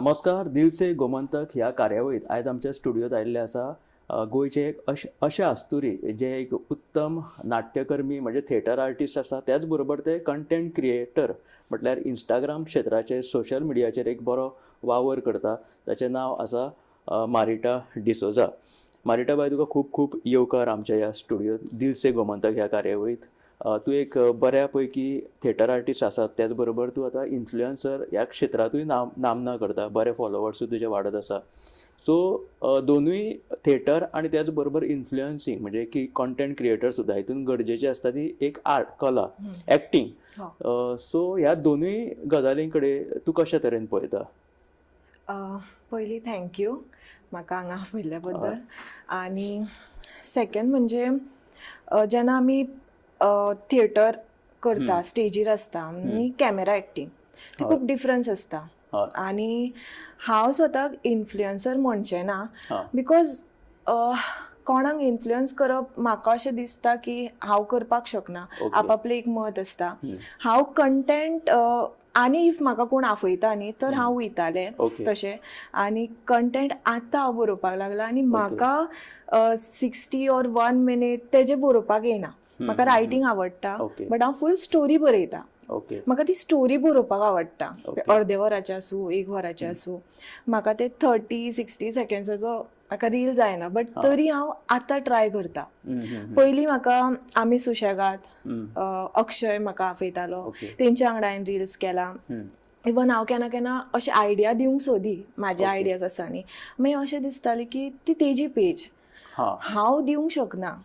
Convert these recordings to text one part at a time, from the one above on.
नमस्कार, दिलसे गोमंतक ह्या कार्यावळीत आयज आमच्या स्टुडियोत आयिल्ले आसा गोंयचे एक अशे अस्तुरी जे एक उत्तम नाट्यकर्मी म्हणजे थिएटर आर्टिस्ट आसा, त्याच बरोबर ते कंटेंट क्रिएटर म्हटल्यार इंस्टाग्राम क्षेत्राचेर, सोशल मिडियाचेर एक बरो वावर करता. ताचें नांव आसा मारिटा डिसोजा. मारिटा बाय, तुका खूब खूब येवकार आमच्या ह्या स्टुडियोत दिलसे गोमंतक ह्या कार्यावळीत. तूं एक बऱ्या पैकी थिएटर आर्टिस्ट आसा, त्याच बरोबर तूं आतां इन्फ्लुएन्सर ह्या क्षेत्रांतूय नामना करता, बरे फॉलोवर्सूय तुजे वाडत आसा. सो दोनूय थिएटर आनी त्याच बरोबर इन्फ्लुएन्सिंग म्हणजे की कॉन्टेंट क्रिएटर सुद्दां, हितून गरजेची आसता ती एक आर्ट, कला, एक्टींग. सो ह्या दोनूय गजालीं कडेन तूं कशे तरेन पळयता? पयलीं thank you म्हाका हांगा आपयल्ल्या बद्दल. आनी सेकंड म्हणजे जेन्ना आमी थिएटर करता, स्टेजीर आसता आनी कॅमेरा एक्टींग, ती खूब डिफरन्स आसता. आनी हांव स्वताक इन्फ्लुएन्सर म्हणचें ना, because कोणाक इन्फ्लुएन्स करप म्हाका अशें दिसता की हांव करपाक शकना. आपापलें एक मत आसता. हांव कंटेंट आनी if म्हाका कोण आपयता न्ही तर हांव वयतालें तशें. आनी कंटेंट आतां हांव बरोवपाक लागलां आनी म्हाका 60 ऑर 1 मिनीट तेजें बरोवपाक येना. म्हाका रायटींग आवडटा, बट हांव फूल स्टोरी बरयता. म्हाका ती स्टोरी बरोवपाक आवडटा. अर्दे वराचें आसूं, एक वराचें आसूं, म्हाका ते 30-60 सेकेंड्साचो म्हाका रील जायना, बट तरी हांव आतां ट्राय करता. पयलीं म्हाका आमी सुशेगाद, अक्षय म्हाका आपयतालो, तेंच्या वांगडा हांवें रिल्स केला. इवन हांव केन्ना केन्ना अशें आयडिया दिवंक सोदी, म्हाजे आयडियाज आसा न्ही, मागीर अशें दिसतालें की ती तेजी पेज, हांव दिवंक शकना,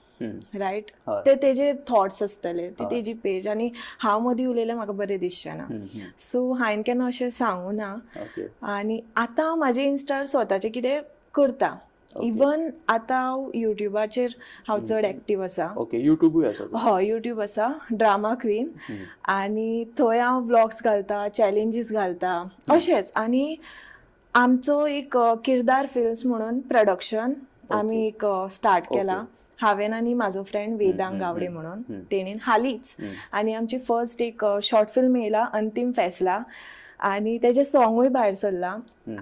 रायट? ते तेजे थॉट्स आसतले, ती तेजी पेज आनी हांव मदीं उलयल्यार म्हाका बरें दिसचें ना. सो हांवें केन्ना अशें सांगूं ना. आनी आतां हांव म्हाजे इन्स्टार स्वताचें कितें करता. इवन आतां हांव युट्युबाचेर हांव चड एक्टीव आसा. ओके, युट्यूबूय आसा तुजें? हय, युट्यूब आसा, ड्रामा क्वीन. आनी थंय हांव व्लॉग्स घालता, चॅलेंजीस घालता अशेंच. आनी आमचो एक किरदार फिल्म्स म्हणून प्रोडक्शन आमी एक स्टार्ट केला, हांवें आनी म्हाजो फ्रेंड वेदांग गावडे म्हणून, तेणेन हालींच. आनी आमची फर्स्ट एक शॉर्ट फिल्म येयला, अंतीम फैसला, आनी तेजें सॉंगूय भायर सरला.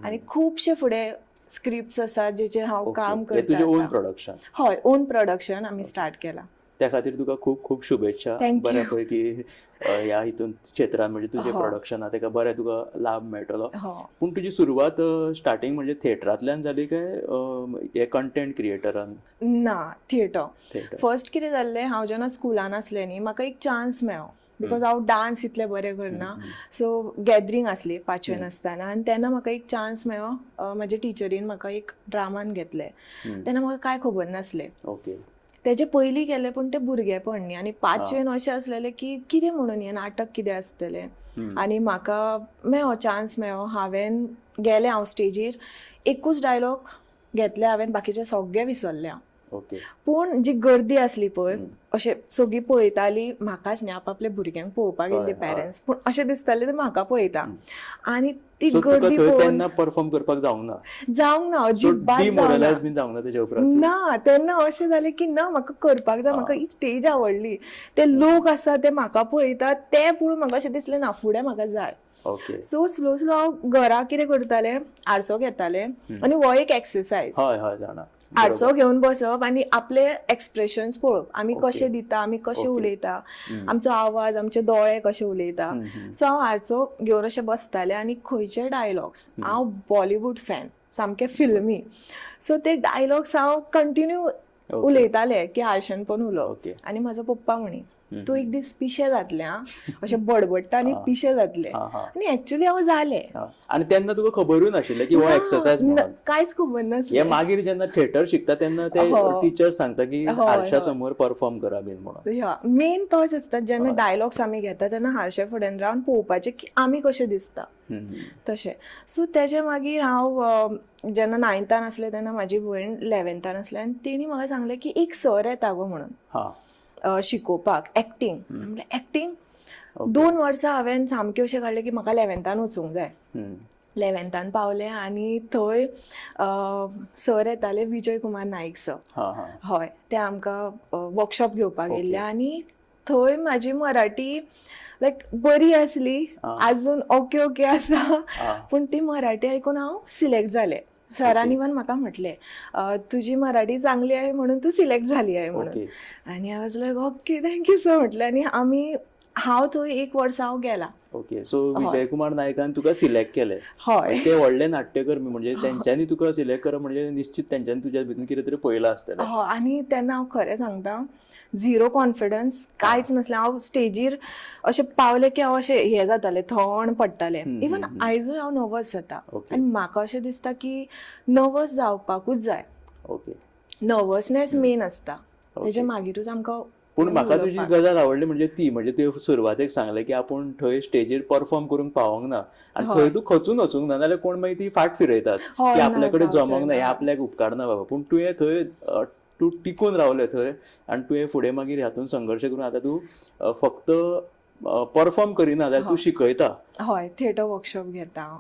आनी खुबशे फुडें स्क्रिप्ट्स आसा जेचेर हांव काम हे तुजें ओन करता. प्रोडक्शन? हय, ओन प्रोडक्शन आमी स्टार्ट केला. त्या खातीर तुका खूब खूब शुभेच्छा. Thank you. बऱ्या पैकी ह्या हितून क्षेत्रान म्हणजे तुजें प्रोडक्शन आहा तेका बरें तुका लाभ मेळटलो. पूण तुजी सुरवात स्टार्टींग म्हणजे थिएटरांतल्यान जाली काय हे कंटेंट क्रिएटरान? ना, थिएटर. थिएटर. फर्स्ट कितें जाल्लें, हांव जेन्ना स्कुलान आसलें न्ही, म्हाका एक चान्स मेळ्ळो, because हांव डान्स इतलें बरें करना. सो गॅदरींग आसली पांचवेन आसतना आनी तेन्ना म्हाका एक चान्स मेळ्ळो. म्हाजे टिचरीन म्हाका एक ड्रामान घेतलें. तेन्ना म्हाका कांय खबर नासलें. तेजे पयलीं केलें, पूण तें भुरगेपण न्ही. आनी पांचवेन अशें आसलेलें की कितें म्हणून हें नाटक कितें आसतलें. आनी म्हाका मेळ्ळो, चान्स मेळ्ळो, हांवें गेलें हांव स्टेजीर, एकूच डायलॉग घेतले हांवें, बाकीचे सगळे विसरलें हांव. पूण जी गर्दी आसली पळय, अशें सगळीं पळयताली म्हाकाच न्ही, आपापल्या भुरग्यांक पळोवपाक येयल्ले पेरंट्स, पूण अशें दिसतालें ते म्हाका पळयता. आनी ती सो तुका गर्दी थंय पळोवन तेन्ना परफॉर्म करपाक जावंक ना? जावंक ना, अजिबात जावंक ना. डिमोरलायज बीन जावंक ना तेच्या उपरांत? ना, तेन्ना अशें जालें की ना, म्हाका करपाक जाय, म्हाका ही स्टेज आवडली, ते लोक आसा ते म्हाका पळयतात ते पळोवन म्हाका अशें दिसलें, ना, फुडें म्हाका जाय. सो स्लो स्लो हांव घरा कितें करतालें, आरसो घेतालें आनी हो एक एक्सरसायज. हय हय, जाणा. आरसो घेवन बसप आनी आपले एक्सप्रेशन्स पळोवप, आमी कशे दिता, आमी कशे उलयता, आमचो आवाज, आमचे दोळे कशे उलयता. सो हांव आरसो घेवन अशें बसतालें आनी खंयचे डायलॉग्स, हांव बॉलिवूड फॅन सामकें, फिल्मी, सो ते डायलॉग्स हांव कंटिन्यू उलयतालें की आरशान पण उलोवप. आनी म्हाजो पप्पा म्हणी, तूं एक दीस पिशें जातलें आं, अशें बडबडटा आनी पिशें जातलें. हा, हा. आनी एक्चुली हांव जालें. आनी तेन्ना तुका खबरूय नाशिल्लें की हो एक्सरसायज म्हणून? कांयच खबर हे नासलें. मागीर जेन्ना थिएटर शिकता तेन्ना ते टिचर सांगता की आरशा समोर परफॉर्म करा बीन म्हणून. मेन तोच आसता, जेन्ना डायलॉग्स आमी घेता तेन्ना हारशा फुड्यान रावन पळोवपाचें की आमी कशें दिसता तशें. सो तेजे मागीर हांव जेन्ना नायन्थान आसलें तेन्ना म्हाजी भयण लेवन्थान आसलें आनी तेणी म्हाका सांगलें की एक सर येता गो म्हणून शिकोवपाक एक्टींग. म्हणल्यार एक्टींग 2 वर्सां हांवें सामकें अशें काडलें की म्हाका लेवन्थान वचूंक जाय. लेवन्थान पावलें आनी थंय सर येताले, विजय कुमार नाईक सर. हा हा हय, ते आमकां वर्कशॉप घेवपाक येयल्ले आनी थंय म्हाजी मराठी लायक बरी आसली, आजून ओके ओके आसा, पूण ती मराठी आयकून हांव सिलेक्ट जालें. सरान इवन म्हाका म्हटलें, तुजी मराठी चांगली आहे म्हणून तू सिलेक्ट झाली आहे म्हणून. आनी I was like okay, thank you sir म्हटलें. आनी आमी हांव थंय एक वर्स हांव गेला. ओके, सो विजय कुमार नायकान तुका सिलेक्ट केलें. हय. ते व्हडले नाट्यकर्मी, म्हणजे तेंच्यांनी तुका सिलेक्ट करप म्हणजे निश्चित तेंच्यांनी तुज्या भितून कितें तरी पळयलां आसतलें. हय, आनी तेन्ना हांव खरें सांगता, झिरो कॉन्फिडन्स, कांयच नासलें. हांव स्टेजीर अशें पावलें की हांव अशें हें जातालें, थंड पडटालें. इवन आयजूय हांव नर्वस जाता. आनी म्हाका अशें दिसता की नर्वस जावपाकूच जाय. नर्वसनेस मेन आसता, तेजे मागीरूच आमकां. पूण म्हाका तुजी गजाल आवडली म्हणजे ती म्हणजे तुवें सुरवातेक सांगलें की आपूण थंय स्टेजीर परफॉर्म करूंक पावोंक ना आनी थंय तूं खचून वचूंक ना, नाजाल्यार कोण मागीर ती फाट फिरयतात की आपल्या कडेन जमोंक ना, हें आपल्याक उपकारना बाबा. पूण तुवें थंय तूं टिकून रावलें थंय आनी तुवें फुडें मागीर हातूंत संघर्श करून आतां तूं फक्त परफॉर्म करिना जाल्यार तूं शिकयता. हय, थिएटर वर्कशॉप घेता हांव.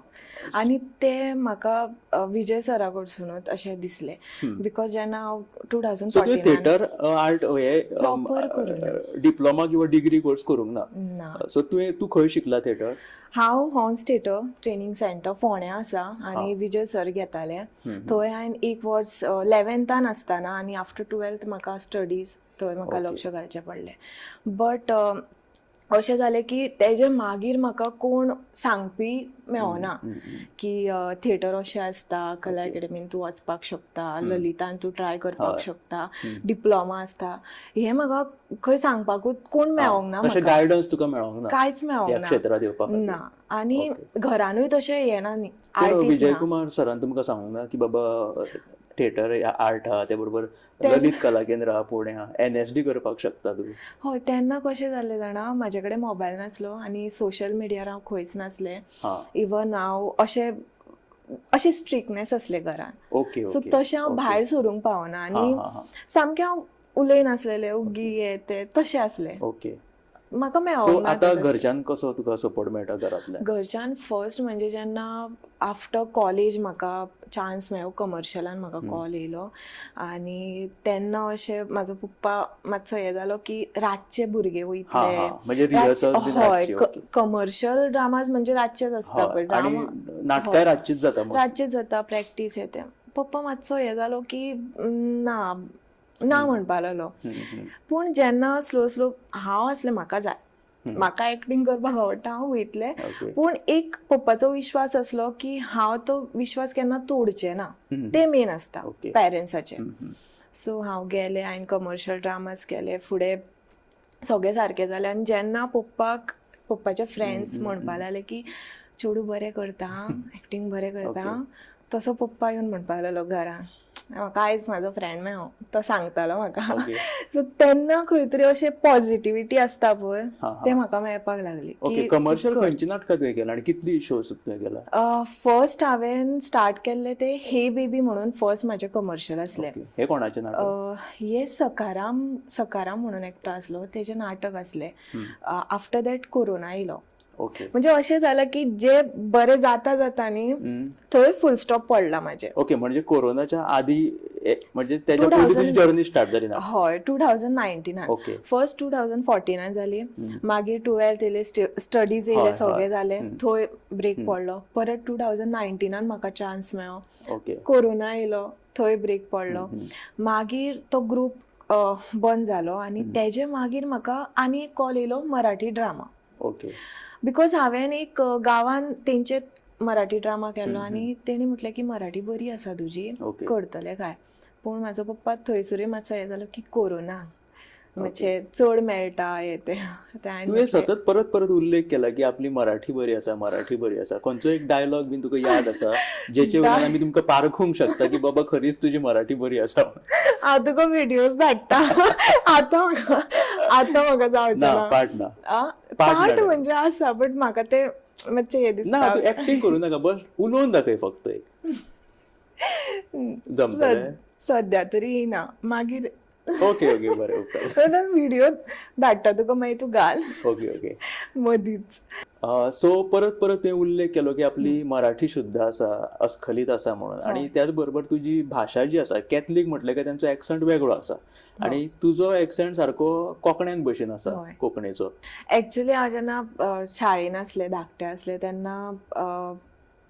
आनी ते म्हाका विजय सरा कडसुनूच अशें दिसलें, because जेन्ना हांव 2000 सो तुवें थिएटर आर्ट हे प्रॉपर करूंक डिप्लोमा किंवा डिग्री कोर्स करूंक ना? ना. सो तुवें तूं खंय शिकला थिएटर? हांव हॉन्स थिएटर ट्रेनींग सेंटर फोंड्या आसा आनी विजय सर घेताले थंय. हांवें एक वर्स 11थान आसतना आनी आफ्टर 12th म्हाका स्टडीज थंय म्हाका लक्ष घालचें पडलें. बट अशें जालें की तेजे मागीर म्हाका कोण सांगपी मेळना की थिएटर अशें आसता, कला एकेडमीन तूं वचपाक शकता, ललितान तूं ट्राय करपाक शकता, डिप्लोमा आसता, हें म्हाका खंय सांगपाकूच कोण मेळोंक ना. तशें गायडन्स तुका मेळोंक ना? कांयच मेळोंक ना क्षेत्रांत येवपाक ना. आनी घरानूय तशें येना न्ही. विजय कुमार सरान तुमकां सांगूंक ना की बाबा थिएटर आर्ट आहा, ते बरोबर ललित कला केंद्र आहा पुणे आहा, NSD करपाक शकता तूं? हय, तेन्ना कशें जालें जाणा, म्हाजे कडेन मोबायल नासलो आनी सोशल मिडियार हांव खंयच नासलें. इवन हांव अशें अशें स्ट्रिक्टनेस आसलें घरान. सो तशें हांव भायर सरूंक पावना आनी सामकें हांव उलयनासलेलें, ओगी हे ते तशें आसलें. म्हाका मेळोंक ना. आतां घरच्यान कसो तुका सपोर्ट मेळटा घरांतल्यान? घरच्यान फर्स्ट म्हणजे जेन्ना आफ्टर कॉलेज म्हाका चान्स मेळ्ळो, कमर्शियलान म्हाका कॉल येयलो आनी तेन्ना अशें म्हाजो पप्पा मातसो हें जालो की रातचे भुरगे वयतले. हय, कमर्शियल ड्रामाज म्हणजे रातचेच आसता पळय, ड्रामा नाटकां रातचीच जाता, रातचेच जाता प्रॅक्टीस हे ते. पप्पा मातसो हें जालो की ना ना म्हणपाक लागलो. पूण जेन्ना स्लो स्लो हांव आसलें, म्हाका जाय, म्हाका एक्टींग करपाक आवडटा, हांव वयतलें. पूण एक पप्पाचो विश्वास आसलो की हांव तो विश्वास केन्ना तोडचें ना, ते मेन आसता पेरंट्साचें. सो हांव गेलें, हांवें कमर्शियल ड्रामास केले, फुडें सगळें सारकें जालें. आनी जेन्ना पप्पाक पप्पाचे फ्रेंड्स म्हणपाक लागले की चेडूं बरें करता, एक्टींग बरें करता, तसो पप्पा येवन म्हणपाक लागलो घरान. म्हाका आयज म्हाजो फ्रेंड मेळ्ळो, तो सांगतालो म्हाका. सो तेन्ना खंय तरी अशें पॉझिटिविटी आसता पळय, तें म्हाका मेळपाक लागली. कमर्शियल खंयची नाटकां तुवें केला आनी कितली शोज तुवें केला? फर्स्ट हांवें स्टार्ट केल्लें तें हे बेबी म्हणून फर्स्ट म्हाजें कमर्शियल आसलें. हें कोणाचें नाटक? हे सकाराम, सकाराम म्हणून एकटो आसलो, तेजें नाटक आसलें. आफ्टर that corona येयलो. म्हणजे अशें जालें की जे बरें जाता जाता न्ही थंय फुल स्टॉप पडला म्हाजें. ओके, म्हणजे कोरोनाच्या आदी, म्हणजे तेच्या पयलीं तुजी जर्नी स्टार्ट जाली ना? हय, 2019. फर्स्ट 2014 जाली, मागीर 12th येयले, स्टडीज येयले, सगळें जालें, थंय ब्रेक पडलो. परत 2019 म्हाका चान्स मेळ्ळो, कोरोना येयलो, थंय ब्रेक पडलो. मागीर तो ग्रूप बंद जालो आनी तेजे मागीर म्हाका आनी एक कॉल येयलो मराठी ड्रामा. Because हांवें एक गांवान तेंचे मराठी ड्रामा केलो आनी तेणी म्हटलें की मराठी बरी आसा तुजी, करतले काय. पूण म्हाजो पप्पा थंयसरूय मातसो हें जालो की कोरोना मातशें चड मेळटा हे ते. तुवें सतत परत परत उल्लेख केला की आपली मराठी बरी आसा, मराठी बरी आसा. खंयचो एक डायलॉग बीन तुका याद आसा जेचे वयल्यान आमी तुमकां पारखूंक शकता की बाबा खरीच तुजी मराठी बरी आसा? हांव तुका व्हिडियोज धाडटा. आतां आतां म्हाका जावचें ना. पार्ट ना, पार्ट म्हणजे आसा, बट म्हाका ते मातशें हें दिसता. ना, तूं एक्टींग करूं नाका, बस उलोवन दाखय फक्त एक. जमतलें? सद्या तरी ना, मागीर ओके ओके, बरें, उपकार. व्हिडिओ धाडटा तुका, मागीर तूं घाल. ओके ओके मदींच. सो परत परत तुवें उल्लेख केलो की आपली मराठी शुद्ध आसा, अस्खलित आसा म्हणून, आणि त्याच बरोबर तुजी भाशा जी आसा, कॅथलीक म्हटलें काय तेंचो एक्संट वेगळो आसा आणि तुजो एक्संट सारको कोंकण्यान भशेन आसा, कोंकणीचो. एक्चुली हांव जेन्ना शाळेन आसलें, धाकटें आसलें, तेन्ना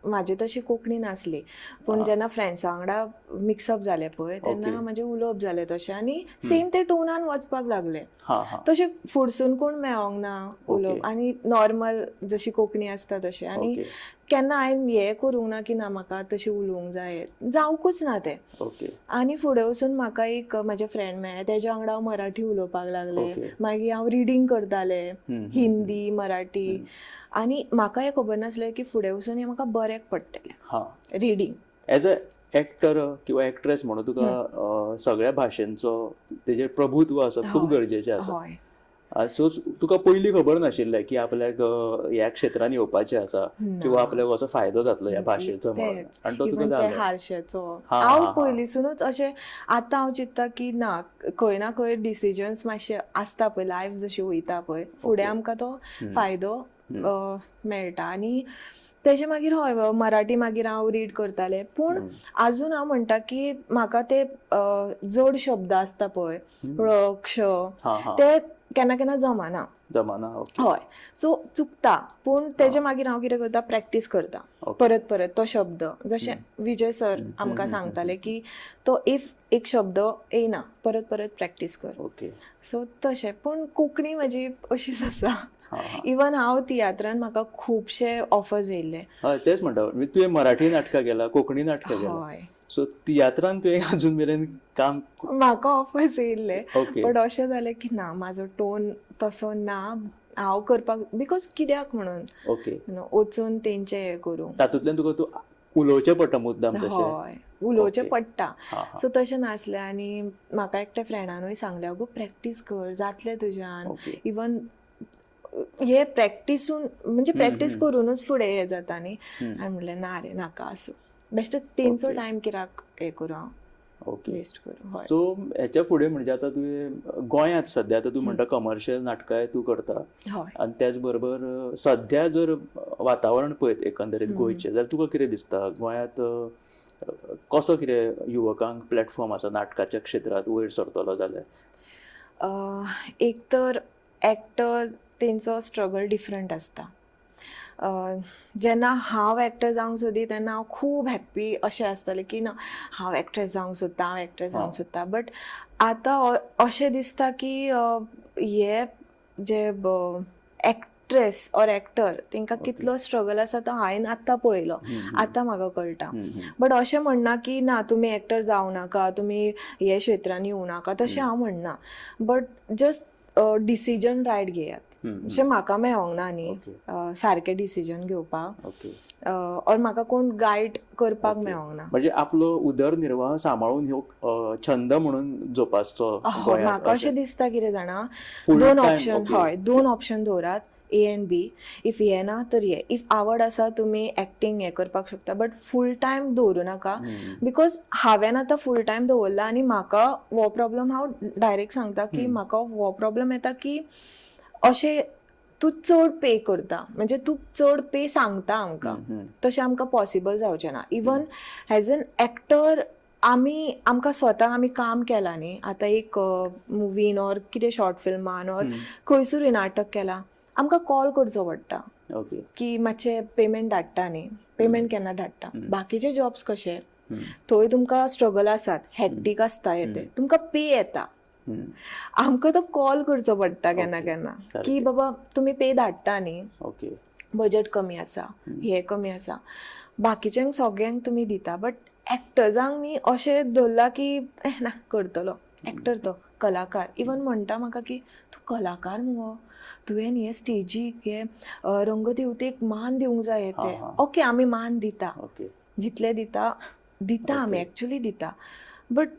म्हाजी तशी कोंकणी नासली, पूण जेन्ना फ्रेंड्सां वांगडा मिक्सअप जालें पळय, तेन्ना म्हाजें उलोवप जालें तशें आनी सेम ते टोनान वचपाक लागलें. हा हा तशें फुडसून कोण मेळोंक ना उलोवप आनी नॉर्मल जशी कोंकणी आसता तशें, आनी केन्ना हांवें हें करूंक ना की ना म्हाका तशें उलोवंक जाय, जावंकूच ना तें. आनी फुडें वचून म्हाका एक म्हाजें फ्रेंड मेळ्ळें, तेज्या वांगडा हांव मराठी उलोवपाक लागलें. मागीर हांव रिडींग करतालें, हिंदी, मराठी, आनी म्हाका हें खबर नासलें की फुडें वचून हें म्हाका बऱ्याक पडटलें, रिडींग. एज अ एक्टर किंवा एक्ट्रेस म्हणून तुका सगळ्या भाशेंचो तेजेर प्रभुत्व आसप खूब गरजेचें आसा. सो तुका पयलीं खबर नाशिल्लें की आपल्याक ह्या क्षेत्रान येवपाचें आसा किंवा आपल्याक असो फायदो जातलो ह्या भाशेचो म्हणून, आनी तो तुका इवन ते जालो. हारशाचो हांव पयलींसुनूच अशें, आतां हांव चिंत्ता की ना, खंय ना खंय डिसिजन्स मातशे आसता पळय, लायफ जशी वयता पळय फुडें, आमकां तो फायदो मेळटा. आनी तेजे मागीर हय, मराठी मागीर हांव रीड करतालें, पूण आजून हांव म्हणटा की म्हाका ते जड शब्द आसता पळय, ळ, क्ष, हा हा ते केन्ना केन्ना जमाना. जमाना, ओके. हय, सो चुकता, पूण तेजे मागीर हांव कितें करता, प्रॅक्टीस करता परत परत तो शब्द. जशें विजय सर आमकां सांगताले की तो if एक शब्द येयना, परत परत प्रॅक्टीस कर. सो तशें, पूण कोंकणी म्हाजी अशीच आसा. हा हा इवन हांव तियात्रान म्हाका खुबशे ऑफर्स येयल्ले. हय, तेच म्हणटा, म्हणजे तुवें मराठी नाटकां केला, कोंकणी नाटकां केला, सो तियात्रान तुवें अजून मेरेन काम म्हाका ऑफर्स येयल्ले, बट अशें जालें की ना, म्हाजो टोन तसो ना हांव करपाक, because कित्याक म्हणून you know, वचून तेंचें हें करूं. तातूंतल्यान तुका तूं उलोवचें पडटा मुद्दाम तशें. हय, उलोवचें पडटा. हा हा सो तशें नासलें, आनी म्हाका एकट्या फ्रेंडानूय सांगलें, अगो प्रॅक्टीस कर, जातलें तुज्यान. इवन हे प्रॅक्टिसून, म्हणजे प्रॅक्टीस करूनच फुडें हें जाता न्ही. हांवें म्हणलें ना रे, नाका, आसूं, बेश्टें तेंचो टायम कित्याक हें करूं हांव, वेस्ट करूं. हय. सो हेच्या फुडें म्हणजे आतां तुवें गोंयांत सद्या आतां तूं म्हणटा कमर्शियल नाटकांय तूं करता, आनी त्याच बरोबर सद्या जर वातावरण पळयत एकंदरीत गोंयचें जाल्यार तुका कितें दिसता, गोंयांत कसो कितें युवकांक प्लॅटफॉर्म आसा नाटकाच्या क्षेत्रांत वयर सरतलो जाल्यार? एक तर एक्टर तेंचो स्ट्रगल डिफरंट आसता. जेन्ना हांव एक्टर जावंक सोदी तेन्ना हांव खूब हॅप्पी अशें आसतालें की ना, हांव एक्ट्रेस जावंक सोदता, हांव एक्ट्रेस जावंक सोदता. बट आतां अशें दिसता की हे जे एक्ट्रेस ऑर एक्टर तेंकां कितलो स्ट्रगल आसा तो हांवें आतां पळयलो, आतां म्हाका कळटा. बट अशें म्हणना की ना, तुमी एक्टर जावं नाका, तुमी हे क्षेत्रान येवं नाका, तशें हांव म्हणना, बट जस्ट डिसिजन रायट घेयात. अशें म्हाका मेळोंक ना न्ही सारकें डिसिजन घेवपाक, ऑर म्हाका कोण गायड करपाक मेळोंक ना. म्हणजे आपलो उदरनिर्वाह सांबाळून ह्यो छंद म्हणून जोपासचो गोंयांत. म्हाका अशें दिसता कितें जाणा, Full दोन time, option, हय, दोन ऑप्शन दवरात, ए एन बी. If हे ना तर हे, if आवड आसा तुमी एक्टींग हें करपाक शकता, बट फूल टायम दवरूं नाका, because हांवें आतां फूल टायम दवरला आनी म्हाका हो प्रॉब्लम, हांव डायरेक्ट सांगता की म्हाका हो प्रॉब्लम येता की अशें तूं चड पे करता, म्हणजे तूं चड पे सांगता आमकां, तशें आमकां पॉसिबल जावचें ना. इवन एज एन एक्टर आमी आमकां स्वता आमी काम केलां न्ही, आतां एक मुवीन ऑर कितें शॉर्ट फिल्मान ऑर खंयसरूय नाटक केलां, आमकां कॉल करचो पडटा की मातशें पेमेंट धाडटा न्ही, पेमेंट केन्ना धाडटा. बाकीचे जॉब्स कशे, थंय तुमकां स्ट्रगल आसात, हॅक्टीक आसता, हे ते, तुमकां पे येता. आमकां तो कॉल करचो पडटा केन्ना केन्ना की बाबा तुमी पे धाडटा न्ही, बजट कमी आसा, हे कमी आसा, बाकीच्यांक सगळ्यांक तुमी दिता, बट एक्टर्सांक न्ही अशें दवरलां की ना करतलो एक्टर, तो कलाकार. इवन म्हणटा म्हाका की तूं कलाकार मुगो, तुवें हे स्टेजीक हे रंगदेवतेक मान दिवंक जाय ते. ओके, आमी मान दिता, जितले दिता दिता आमी, एक्चुली दिता, बट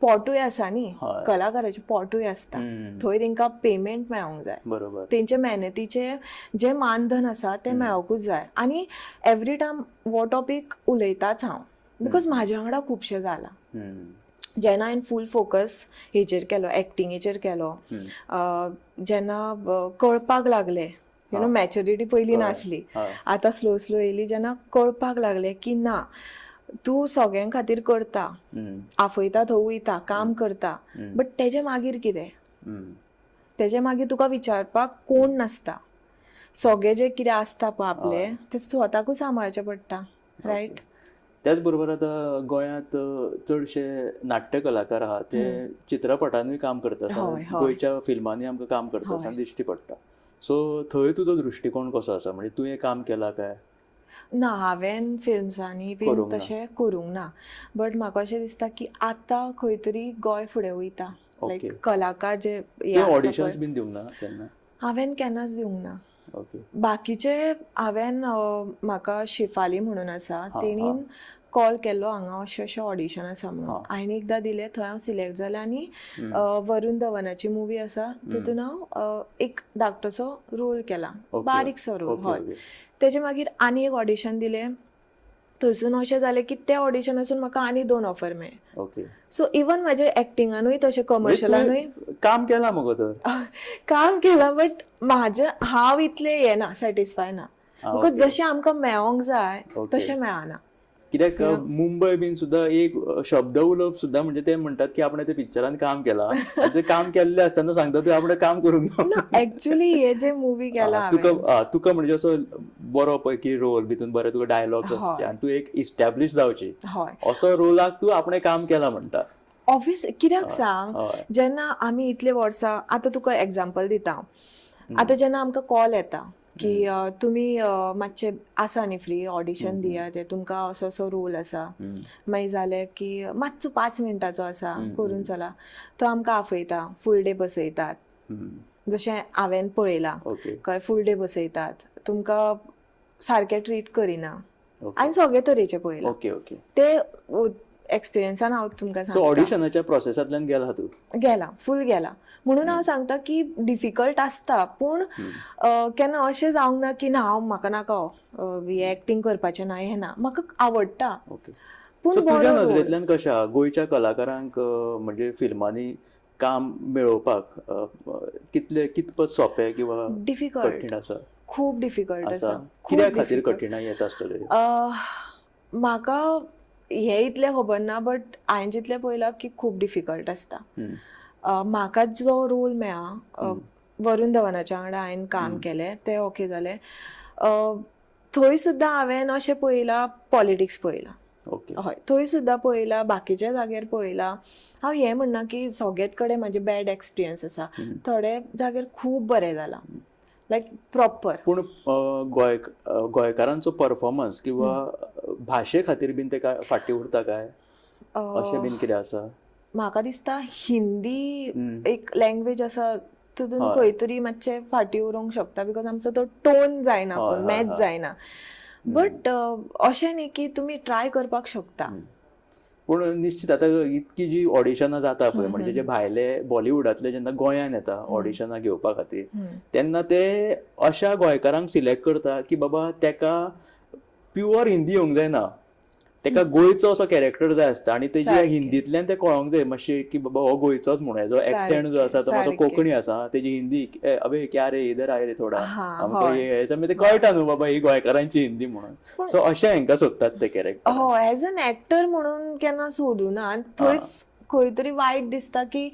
पोटूय आसा न्ही, कलाकाराचें पोटूय आसता, थंय तेंकां पेमेंट मेळोंक जाय, तेंचे मेहनतीचें जें मानधन आसा तें मेळोंकूच जाय. आनी एवरी टायम हो टॉपीक उलयताच हांव, because म्हाज्या वांगडा खुबशें जालां. जेन्ना हांवें फूल फोकस हेजेर केलो, एक्टिंगेचेर केलो, जेन्ना कळपाक लागलें, you know, maturity पयलीं नासली, आतां स्लो स्लो येयली. जेन्ना कळपाक लागलें की ना, तूं सगळ्यां खातीर करता, आफयता थंय वयता, काम करता, बट तेजे मागीर कितें, तेजे मागीर तुका विचारपाक कोण नासता. सगळें जें कितें आसता पळय आपलें तें स्वताकूच सांबाळचें पडटा, रायट? त्याच बरोबर आतां गोंयांत चडशे नाट्य कलाकार आहा ते चित्रपटानूय काम करता आसतना, गोंयच्या फिल्मांनी आमकां काम करता आसतना दिश्टी पडटा. सो थंय तुजो दृश्टिकोण कसो आसा, म्हणजे तुवें काम केलां काय? ना, हांवें फिल्म्सांनी बीन करूंक ना. तशें करूंक ना, बट म्हाका अशें दिसता की आतां खंय तरी गोंय फुडें वयता, लायक कलाकार जे हे तुवें आसा ऑडिशन्स पळय, बीन दिवंक ना केन्ना? हांवें केन्नाच दिवंक ना. बाकीचे हांवें, म्हाका शिफाली म्हणून आसा, तेणीन कॉल केल्लो हांगा अशें अशें ऑडिशन आसा म्हणून. हांवें एकदां दिलें, थंय हांव सिलेक्ट जालें आनी वरुण धवनाची मुवी आसा तितून हांव एक धाकटोसो रोल केला, बारीकसो रोल. हय. तेजे मागीर आनी एक ऑडिशन दिलें, थंयसून अशें जालें की तें ऑडिशनासून म्हाका आनी 2 ऑफर मेळ्ळे. सो इवन म्हाजे एक्टिंगानूय तशें कमर्शलानूय काम केलां मगो तर? काम केलां, बट म्हाजें हांव इतलें हें ना, सॅटिस्फाय ना, because जशें आमकां मेळोंक जाय तशें मेळना. कित्याक मुंबय बीन सुद्दां एक शब्द उलोवप सुद्दां म्हणजे ते म्हणटात की आपणे ते पिक्चरान काम केलां, आनी ते काम केल्लें आसतना सांगता तूं आपणें काम करूंक ना. ना, एक्चुली हे जे मुवी केला तुका तुका म्हणजे असो बरो पैकी रोल भितून बरे तुका डायलॉग्स आसचे आनी तूं एक इस्टॅब्लिश जावची, असो रोलाक तूं आपणें काम केलां म्हणटा. ऑब्वियस, कित्याक सांग, जेन्ना आमी इतले वर्सां, आतां तुका एग्जाम्पल दिता, आतां जेन्ना आमकां कॉल येता की तुमी मातशे आसा न्ही फ्री, ऑडिशन दिया, ते तुमकां असो असो रोल आसा, मागीर जालें की मातसो 5 मिनटाचो आसा, करून चला, तो आमकां आफयता, फूल डे बसयतात, जशें हांवें पळयलां, कळ्ळें, फूल डे बसयतात, तुमकां सारकें ट्रीट करिना, आनी सगळे तरेचें पळयलां. ते एक्सपिरियन्सान हांव तुमकां सो सांगता. ऑडिशनाच्या प्रोसेसांतल्यान गेला तूं? गेला, फूल गेला. म्हणून हांव सांगता की डिफिकल्ट आसता, पूण केन्ना अशें जावंक ना की ना हांव म्हाका नाका हे एक्टींग करपाचें ना, हें ना, म्हाका आवडटा. पूण सो तुज्या बरो रोल. नजरेंतल्यान कशें आहा गोंयच्या कलाकारांक म्हणजे फिल्मांनी काम मेळोवपाक कितले कितपत सोंपें किंवा डिफिकल्ट, कठीण आसा? खूब डिफिकल्ट आसा. कित्या खातीर कठीणाय येता आसतल्यो? म्हाका हें इतलें खबर ना, बट हांवें जितलें पळयलां की खूब डिफिकल्ट आसता. म्हाका जो रोल मेळ्ळा वरुण धवनाच्या वांगडा हांवें काम केलें, तें ओके जालें. थंय सुद्दां हांवें अशें पळयलां, पॉलिटिक्स पळयलां. हय, थंय सुद्दां पळयलां, बाकीच्या जाग्यार पळयलां. हांव हें म्हणना की सगळेच कडेन म्हाजें बॅड एक्सपिरियन्स आसा, थोडे जाग्यार खूब बरें जालां, लायक प्रॉपर. पूण गोंयकारांचो परफॉर्मन्स किंवा भाशे खातीर बीन ते काय फाटीं उरता काय, अशें बीन कितें आसा? म्हाका दिसता हिंदी एक लँग्वेज आसा, तितून खंय तरी मातशें फाटीं उरूंक शकता, because आमचो तो टोन जायना, मॅच जायना. बट अशें न्ही की तुमी ट्राय करपाक शकता. पूण निश्चित आतां इतकी जी ऑडिशनां जाता पळय, म्हणजे जे भायले बॉलिवूडांतले जेन्ना गोंयांत येता ऑडिशनां घेवपा खातीर, तेन्ना ते अशा गोंयकारांक सिलेक्ट करता की बाबा तेका प्युअर हिंदी येवंक जायना, तेका गोंयचो असो कॅरेक्टर जाय आसता, आनी तेजे हिंदींतल्यान ते कळोंक जाय मातशें की बाबा हो गोंयचोच म्हणून, हेजो एक्सेंट जो आसा तो मातसो कोंकणी आसा, तेजी हिंदी अबे क्या रे इधर आये रे थोडा आमकां हे ते कळटा न्हू बाबा ही गोंयकारांची हिंदी म्हणून. सो अशें हेंकां सोदतात ते कॅरेक्टर. हय, एज एन एक्टर म्हणून केन्ना सोदूना, आनी थंयच खंय तरी वायट दिसता की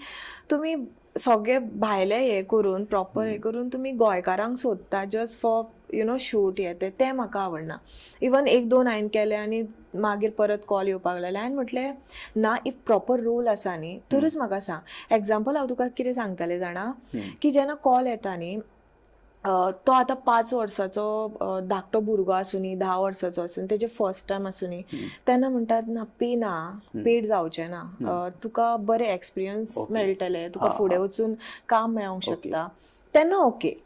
तुमी सगळे भायले हे करून प्रॉपर हे करून तुमी गोंयकारांक सोदता just for you know shoot हे ते, तें म्हाका आवडना. इवन 1-2 हांवें केलें आनी मागीर परत कॉल येवपाक लागले, हांवें म्हटलें ना, if proper role आसा न्ही तरच म्हाका सांग. एग्जाम्पल हांव तुका कितें सांगतलें जाणा, की जेन्ना कॉल येता न्ही, तो आतां 5 वर्साचो धाकटो भुरगो आसूं, 10 वर्साचो आसूं, तेजे फर्स्ट टायम आसूं, तेन्ना म्हणटात ना पे ना, पेड जावचें ना, तुका बरें एक्सपिरियन्स मेळटलें, तुका फुडें वचून काम मेळोंक शकता, तेन्ना ओके.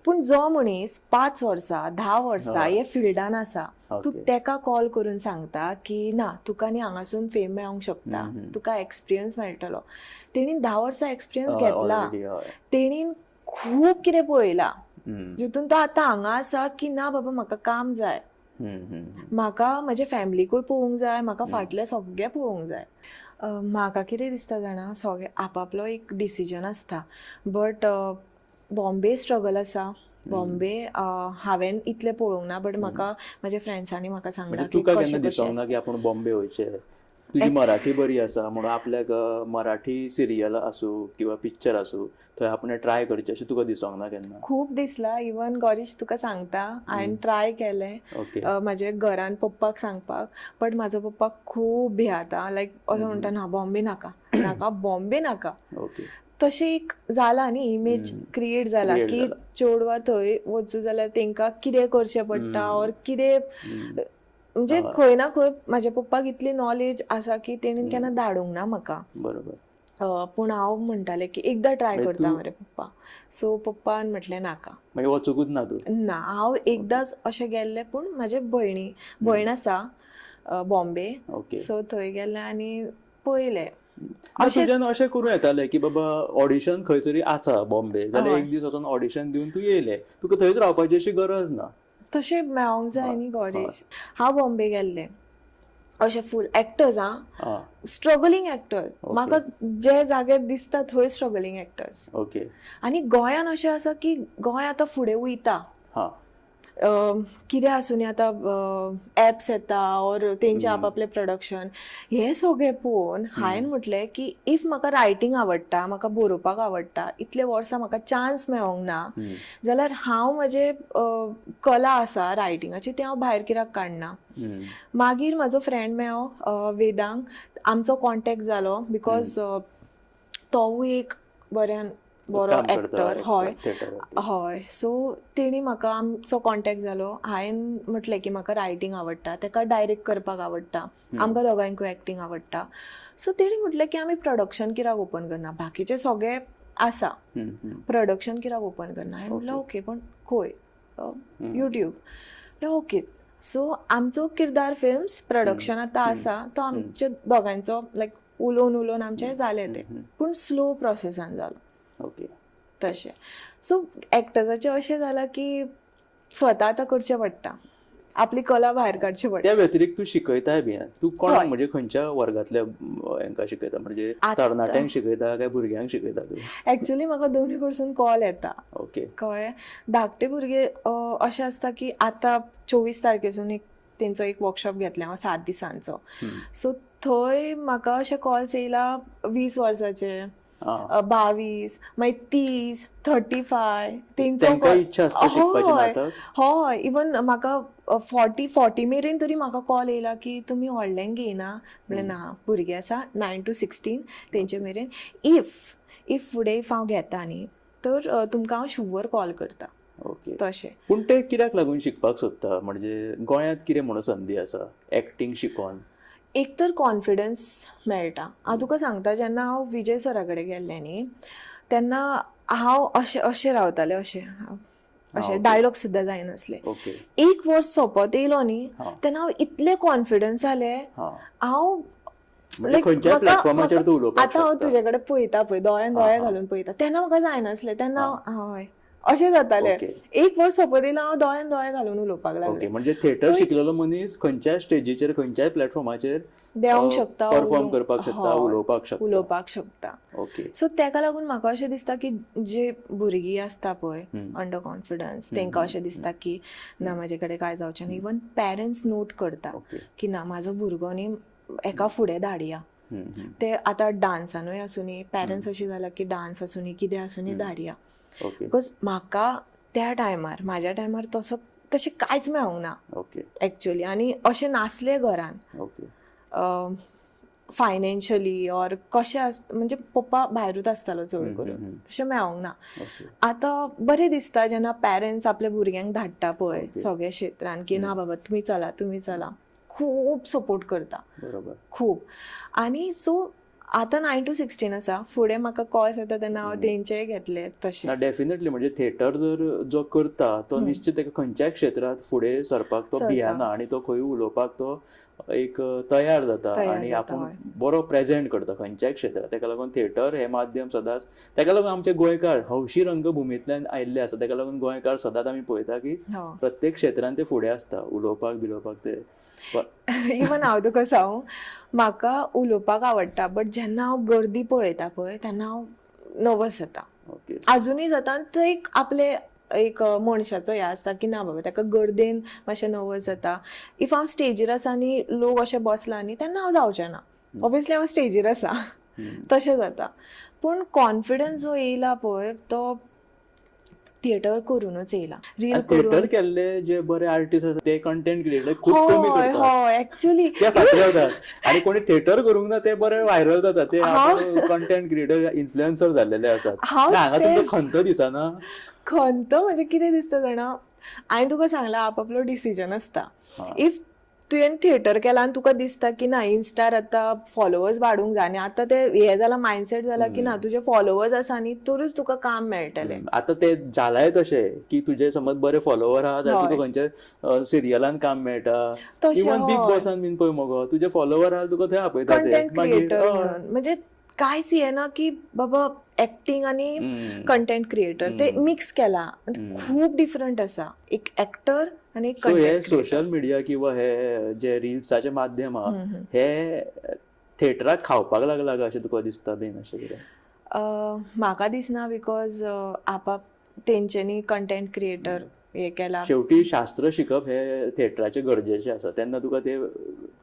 पूण जो मनीस 5 वर्सां 10 वर्सां हे फिल्डान आसा, तूं तेका कॉल करून सांगता की ना तुका न्ही हांगासून फेम मेळोंक शकता, तुका एक्सपिरियन्स मेळटलो. तेणीन 10 वर्सां एक्सपिरियन्स घेतला, तेणीन खूब कितें पळयलां, जितून तो आतां हांगा आसा की ना बाबा म्हाका काम जाय, म्हाका म्हज्या फॅमिलीकूय पळोवंक जाय, म्हाका फाटलें सगळें पळोवंक जाय. म्हाका कितें दिसता जाणा, सगळे आपापलो एक डिसिजन आसता, बट बॉम्बे स्ट्रगल आसा. बॉम्बे हांवें इतलें पळोवंक ना, बट म्हाका म्हाज्या फ्रेंड्सांनी म्हाका सांगलां म्हणजे की तुका कशें केन्ना कशें दिसोंक ना आसता. की आपूण बॉम्बे वयचें? तुजी मराठी बरी आसा म्हणून आपल्याक मराठी सिरियल आसूं किंवा पिक्चर आसूं थंय आपणें ट्राय करचें अशें तुका दिसोंक ना केन्ना? खूब दिसला. इवन गौरीश तुका सांगता, हांवें ट्राय केलें म्हाजे घरान पप्पाक सांगपाक, बट म्हाजो पप्पा खूब भियाता, लायक असो म्हणटा, ना बॉम्बे नाका, नाका बॉम्बे नाका. तशें एक जाला न्ही, इमेज क्रिएट जाला Create की जाला. चेडवां थंय वचूं जाल्यार तेंकां कितें करचें पडटा ऑर कितें, म्हणजे खंय ना खंय म्हाज्या पप्पाक इतली नॉलेज आसा की तेणीन केन्ना धाडूंक ना म्हाका. पूण हांव म्हणटालें की एकदां ट्राय मागीर करता तूं मरे पप्पा. सो पप्पान म्हटलें नाका. मागीर वचुंकूच ना तूं? ना, हांव एकदांच अशें गेल्लें, पूण म्हाजे भयण आसा बॉम्बे, सो थंय गेल्लें आनी पळयलें. ना, तुज्यान अशें करूं येतालें की बाबा ऑडिशन खंय तरी आसा बॉम्बे जाल्यार एक दीस वचोन ऑडिशन दिवन तूं येयलें, तुका थंयच रावपाची अशी गरज ना. तशें मेळोंक जाय न्ही गौरीश. हांव बॉम्बे गेल्लें अशें फूल एक्टर्स, आं, स्ट्रगलिंग एक्टर, म्हाका जे जाग्यार दिसता थंय स्ट्रगलिंग एक्टर्स. आनी गोंयान अशें आसा की गोंय आतां फुडें वयता, कितें आसूं न्ही, आतां एप्स येता ऑर तेंचे आपापले प्रोडक्शन, हें सगळें पळोवन हांवें म्हटलें की if म्हाका रायटींग आवडटा, म्हाका बरोवपाक आवडटा, इतले वर्सां म्हाका चान्स मेळोंक ना जाल्यार हांव म्हजे कला आसा रायटिंगाची ती हांव भायर कित्याक काडना. मागीर म्हाजो फ्रेंड मेळ्ळो वेदांक, आमचो कॉन्टेक्ट जालो because तोवूय एक बऱ्यान बरो काम करता, एक्टर. हय थिएटर. हय, सो तेणी म्हाका आमचो कॉन्टेक्ट जालो. हांवें म्हटलें की म्हाका रायटींग आवडटा, तेका डायरेक्ट करपाक आवडटा, आमकां दोगांयकूय एक्टींग आवडटा. सो तेणी म्हटलें की आमी प्रोडक्शन कित्याक ओपन करना, बाकीचें सगळें आसा, प्रोडक्शन कित्याक ओपन करना. हांवें म्हटलें ओके, पण खंय? युट्यूब. म्हटलें ओके. सो आमचो किरदार फिल्म्स प्रोडक्शन आतां आसा, तो आमच्या दोगांयचो लायक उलोवन उलोवन आमचें जालें तें, पूण स्लो प्रोसेसान जालो. तशें सो एक्टर्साचें अशें जालां की स्वता आतां करचें पडटा, आपली कला भायर काडची पडटा. त्या व्यतिरिक्त तूं शिकयताय बी, तूं कोणाक हय. म्हणजे खंयच्या वर्गांतल्या हेंकां शिकयता, म्हणजे आतां तरणाट्यांक शिकयता काय भुरग्यांक शिकयता तूं? एक्चुअली म्हाका दोनूय कडसून कॉल येता. कळ्ळें, धाकटे भुरगे अशें आसता की आतां 24 तारखेसून एक तेंचो एक वर्कशॉप घेतलें हांव 7 दिसांचो. सो थंय म्हाका अशे कॉल्स येयला 20 वर्साचे, 22, मागीर 30, 35 तेंचो तेंकां call. इच्छा आसता शिकपाची हय. नाटक? हय, इवन म्हाका 40 मेरेन तरी म्हाका कॉल येयला की तुमी व्हडल्यांक घेयना? म्हणलें ना, भुरगे आसा 9 to 16 तेंचे मेरेन. If फुडें if हांव घेता न्ही तर तुमकां हांव शुवर कॉल करता. तशें. पूण ते कित्याक लागून शिकपाक सोदता? म्हणजे गोंयांत कितें म्हणून संदी आसा एक्टींग शिकोन? एक तर कॉन्फिडन्स मेळटा. हांव तुका सांगता, जेन्ना हांव विजय सरा कडेन गेल्लें न्ही तेन्ना हांव अशें अशें रावतालें, अशें अशें डायलॉग सुद्दां जायनासले. एक वर्स सोंपत येयलो न्ही तेन्ना हांव इतलें कॉन्फिडन्स जालें, हांव म्हणजे खंयच्याय प्लॅटफॉर्माचेर तूं उलोवपाक आतां हांव शकता. तुजे कडेन पळयता पळय, दोळ्यान दोळे घालून पळयता, तेन्ना म्हाका जायनासलें, तेन्ना हांव हय अशें जातालें. एक वर्स सोंपत येयलो, हांव दोळ्यान दोळे घालून उलोवपाक लागलें. म्हणजे थिएटर शिकलेलो मनीस खंयच्याय स्टेजीचेर खंयच्याय प्लॅटफॉर्माचेर देंवंक शकता, परफॉर्म करपाक शकता, उलोवपाक शकता, उलोवपाक शकता. सो तेका लागून म्हाका अशें दिसता की जे भुरगीं आसता पळय अंडर कॉन्फिडन्स, तेंकां अशें दिसता की ना म्हाजे कडेन कांय जावचें ना. इवन पेरंट्स नोट करता की ना म्हाजो भुरगो न्ही एका फुडें धाडया. ते आतां डांसानूय आसूं न्ही, पेरंट्स अशी जाला की डांस आसूं न्ही कितें आसूं न्ही धाडया. Because म्हाका त्या टायमार म्हाज्या टायमार तसो तशें कांयच मेळोंक ना एक्चुअली, आनी अशें नासलें घरान फायनेन्शियली ऑर कशें आस, म्हणजे पप्पा भायरूच आसतालो चड करून, तशें मेळोंक ना. आतां बरें दिसता जेन्ना पेरंट्स आपल्या भुरग्यांक धाडटा पळय सगळ्या क्षेत्रान की ना बाबा तुमी चला तुमी चला, खूब सपोर्ट करता, खूब. आनी सो आतां 9 to 16 आसा, फुडें म्हाका कॉल्स येता तेन्ना हांव तेंचेय घेतले तशें. ना डेफिनेटली, म्हणजे थिएटर जर जो करता तो निश्चित ताका खंयच्याय क्षेत्रांत फुडें सरपाक तो भियेना आनी तो खंय उलोवपाक तो एक तयार जाता तयार आनी जाता, आपूण हय. बरो प्रेजेंट करता खंयच्याय क्षेत्रांत. ताका लागून थिएटर हें माध्यम सदांच, ताका लागून आमचे गोंयकार हौशी रंगभुमींतल्यान आयिल्ले आसा, ताका लागून गोंयकार सदांच आमी पळयता की प्रत्येक क्षेत्रांत ते फुडें आसता, उलोवपाक बिलोवपाक ते. इवन हांव तुका सांगू, म्हाका उलोवपाक आवडटा, बट जेन्ना हांव गर्दी पळयता पळय तेन्ना हांव नर्वस जाता. आजुनूय जाता. आनी थंय एक आपले एक मनशाचो हें आसता की ना बाबा ताका गर्देन मातशें नर्वस जाता. If हांव स्टेजीर आसा आनी लोक अशे बसला न्ही तेन्ना हांव जावचें ना, ऑब्वियसली हांव स्टेजीर आसा, तशें जाता. पूण कॉन्फिडन्स जो येयला पळय तो थिएटर करूनच येयला, रील थिएटर करून. केल्ले जे बरे आर्टिस्ट आसा ते कंटेंट क्रिएटर खूब कमी हय करतात, हय एक्चुली ते फाटले वतात आनी कोणी थिएटर करूंक ना ते बरे व्हायरल जातात, ते कंटेंट क्रिएटर इन्फ्लुएन्सर जाल्लेले आसात. हांव ना, हांगा तुमकां तेच खंत दिसना? खंत म्हणजे कितें दिसता जाणा, हांवें तुका सांगलां आप आपलो डिसिजन आसता. If तुवें थिएटर केलां आनी तुका दिसता की ना इन्स्टार आतां फॉलोवर्स वाडूंक जाय आनी आतां ते हें जालां, मायंडसेट जाला की ना तुजे फॉलोवर्स आसा न्ही तरूच तुका काम मेळटलें. आतां ते जालाय तशें की तुजे समज बरे फॉलोवर आहा जाल्यार तुका खंयच्या सिरियलान काम मेळटा, तशें, इवन बीग हय. बॉसान बीन पळय मगो तुजे फॉलोवर आहा तुका थंय आपयता ते. कंटेंट मागीर क्रिएटर म्हणून म्हणजे कांयच हें ना की बाबा एक्टींग आनी कंटेंट क्रिएटर ते मिक्स केला, खूब डिफरंट आसा एक एक्टर आनी एक सो हे कंटेंट क्रिएटर. सोशल मिडिया किंवा हे जे रिल्साचे माध्यम आहा हे थिएटराक खावपाक लागला काय अशें तुका दिसता बीन अशें कितें? म्हाका दिसना, because आपाप तेंच्यांनी कंटेंट क्रिएटर हे केला. शेवटी शास्त्र शिकप हे थिएटराचे गरजेचें आसा, तेन्ना तुका ते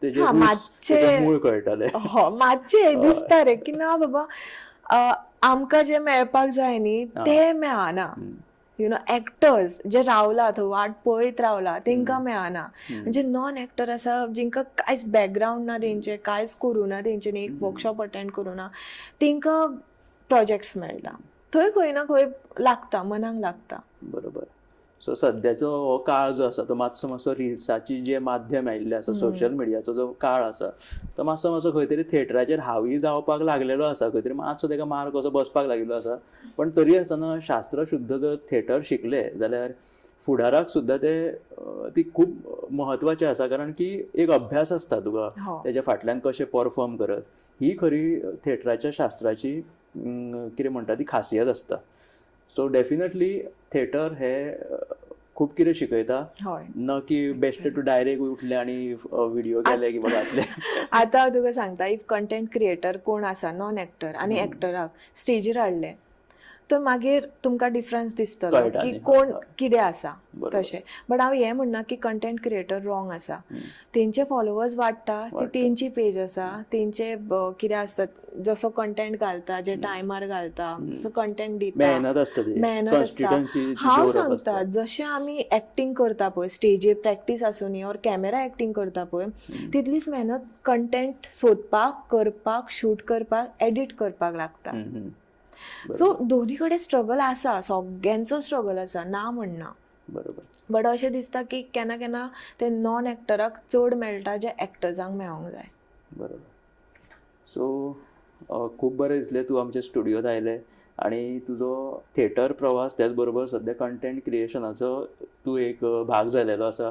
तेजे हा, roots, मातशें तेजें मूळ कळटलें. हो, मातशें हें दिसता रे की ना बाबा आमकां जें मेळपाक जाय न्ही तें मेळना. You know actors जे रावला थंय वाट पळयत रावला तेंकां मेळना, म्हणजे नॉन एक्टर आसा जिंकां कांयच बॅकग्रावंड ना, तेंचें कांयच करूं ना, तेंच्यांनी एक वर्कशॉप अटेंड करूं ना, तेंकां प्रोजेक्ट्स मेळटा. थंय खंय ना खंय लागता, मनाक लागता. बरोबर. सो सद्याचो हो काळ जो आसा तो मातसो मातसो रिल्साची जे माध्यम आयिल्लें आसा, सोशल मिडियाचो जो काळ आसा तो मातसो मातसो खंय तरी थिएटराचेर हावी जावपाक लागलेलो आसा, खंय तरी मातसो ताका मार कसो बसपाक लागिल्लो आसा. पण तरी आसतना शास्त्र शुद्ध जर थिएटर शिकले जाल्यार फुडाराक सुद्दां ते ती खूब म्हत्वाचें आसा, कारण की एक अभ्यास आसता तुका तेज्या फाटल्यान कशें परफॉर्म करत, ही खरी थिएटराच्या शास्त्राची कितें म्हणटा ती खासियत आसता. सो डेफिनेटली थिएटर हे खूब कितें शिकयता, न की बेस्ट टू डायरेक्ट उठले आनी व्हिडिओ केले किंवा घातले. आतां हांव तुका सांगता, if content creator कोण आसा नॉन एक्टर आनी एक्टराक स्टेजीर हाडले तर मागीर तुमकां डिफरन्स दिसतलो कळटा की न्ही, कोण कितें आसा बरोबर. तशें. बट हांव हें म्हणना की कंटेंट क्रिएटर रॉंग आसा, तेंचे फॉलोवर्स वाडटा, ती तेंची पेज आसा, तेंचे कितें आसता, जसो कंटेंट घालता, जे टायमार घालता तसो कंटेंट दिता, मेहनत आसता ती, मेहनत आसता. कॉन्स्टिट्युएन्सी हांव सांगता जशें आमी एक्टींग करता पळय स्टेजीर प्रॅक्टीस आसूनी ऑर कॅमेरा एक्टींग करता पळय, तितलीच मेहनत कंटेंट सोदपाक, करपाक, शूट करपाक, एडिट करपाक लागता. सो दोन्ही कडेन स्ट्रगल आसा, सगळ्यांचो स्ट्रगल आसा, ना म्हणना. बट अशें दिसता की केन्ना केन्ना ते नॉन एक्टराक चड मेळटा जे एक्टर्सांक मेळोंक जाय. बरोबर. सो खूब बरें दिसलें तूं आमच्या स्टुडियोत आयलें आनी तुजो थिएटर प्रवास त्याच बरोबर सद्या कंटेंट क्रिएशनाचो तूं एक भाग जालेलो आसा,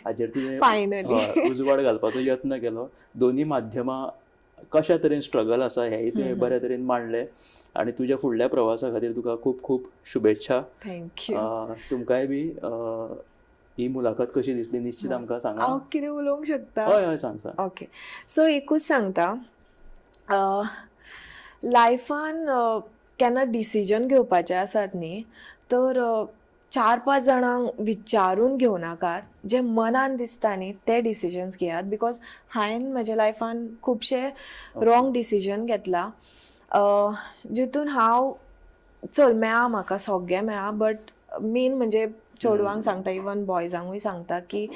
हाजेर तुवें फायनली उजवाड घालपाचो यत्न केलो. दोन्ही माध्यमां कशा तरेन स्ट्रगल आसा हेंय तुवें बऱ्या तरेन मांडलें आनी तुज्या फुडल्या प्रवासा खातीर तुका खूब खूब शुभेच्छा. Thank you. तुमकांय बी ही मुलाखत कशी दिसली निश्चित आमकां सांगा. हांव कितें उलोवंक शकता? हय हय, सांग सांग. ओके, सो एकूच सांगता, लायफान केन्ना डिसिजन घेवपाचें आसात न्ही तर 4-5 जाणांक विचारून घेवं नाकात, जे मनान दिसता न्ही ते डिसिजन्स घेयात. Because हांवें म्हज्या लायफान खुबशे रॉंग डिसिजन घेतला, जितून हांव चल मेळा म्हाका सगळें मेळा, बट मेन म्हणजे चेडवांक सांगता, इवन बॉयजांकूय सांगता की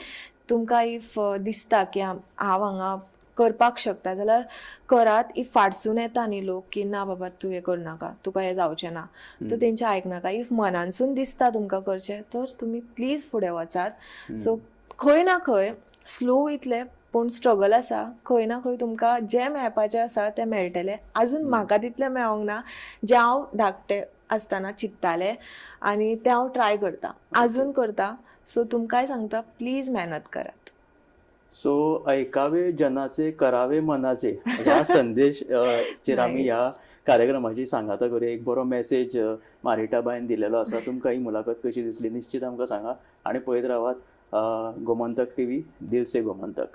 तुमकां if दिसता की हांव हांगा करपाक शकता जाल्यार करात. If फाटसून येता न्ही लोक की ना बाबा तूं हें करनाका, तुका हें जावचें ना, तर तेंचें आयकनाका. If मनानसून दिसता तुमकां करचें तर तुमी प्लीज फुडें वचात. सो खंय ना खंय स्लो वयतले पूण स्ट्रगल आसा, खंय ना खंय तुमकां जें मेळपाचें आसा तें मेळटलें. आजून म्हाका तितलें मेळोंक ना जें हांव धाकटें आसतना चिंत्तालें आनी तें हांव ट्राय करता, आजून करता. सो तुमकांय सांगता प्लीज मेहनत करात. सो ऐकावे जनाचे करावे मनाचे ह्या संदेश चेर आमी ह्या कार्यक्रमाची सांगाता करूया. एक बरो मेसेज मारिटाबायन दिलेलो आसा. तुमकां ही मुलाखत कशी दिसली निश्चित आमकां सांगा आनी पळयत रावात गोमंतक टीव्ही, दिल से गोमंतक.